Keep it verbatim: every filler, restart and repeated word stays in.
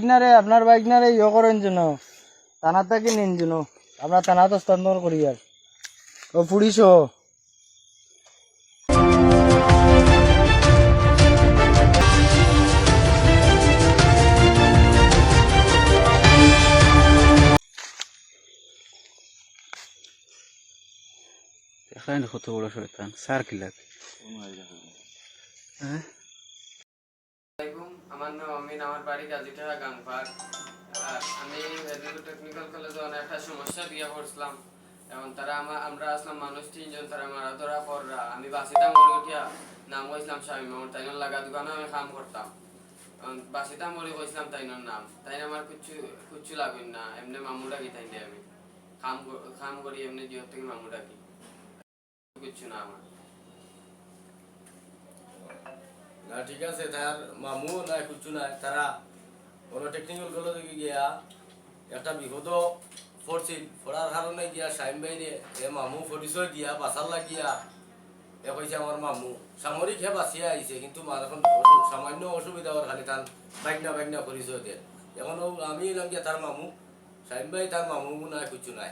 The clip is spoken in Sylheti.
না রে, আপনার বাইক না রে, ইয়ে করেন যেন, থানা থাকি নিন যেন, আমরা থানাত হস্তান্তর করি। আর ও পুলিশ ও। দেখেন কত বড় শয়তান, সার কিলার। হ্যাঁ? আসসালামু আলাইকুম, আমার নাম আমিন, আমার বাড়ি গাজীটেহা গাংপার। আর আমি মেদিনীপুর টেকনিক্যাল কলেজে অনেক একটা সমস্যা দিয়া পড়ছিলাম। এখন তারা আমা-, আমরা আসলাম মানুষ তিনজন, তারা মারা ধরা কররা। আমি বাসিতাম ওর উঠিয়া, নাম কইছিলাম শামীম মামুর, তাইনর লাগা দোকানো আমি কাম করতাম। এখন বাসিতাম ওরে কইছিলাম তাইনর নাম, তাইন আমার কুচ্ছু, কুচ্ছু লাগইন না, এমনে মামু ডাকি তাইনরে আমি। কাম ক-, কাম করি এমনে জিওর থাকি মামু ডাকি। কিচ্ছু না আমার। না, ঠিক আছে, তার মামু না কিচ্ছু নাই। তারা কোনো টেকনিক্যাল কলেজে গিয়া একটা বিপদও পড়ছিল, পড়ার কারণে গিয়া শামীম ভাইরে এ মামু পরিচয় দিয়া বাঁচার লাগিয়া এ কইছে আমার মামু। সামরিক হে বাঁচিয়া আইছে, কিন্তু মার এখন অসু-, সামান্য অসুবিধা ওর, খালি তার ভাগনা ভাগনা পরিচয় দের। এখন ও আমি এলাম গিয়া তার মামু, শামীম ভাই তার মামু না কিচ্ছু নাই।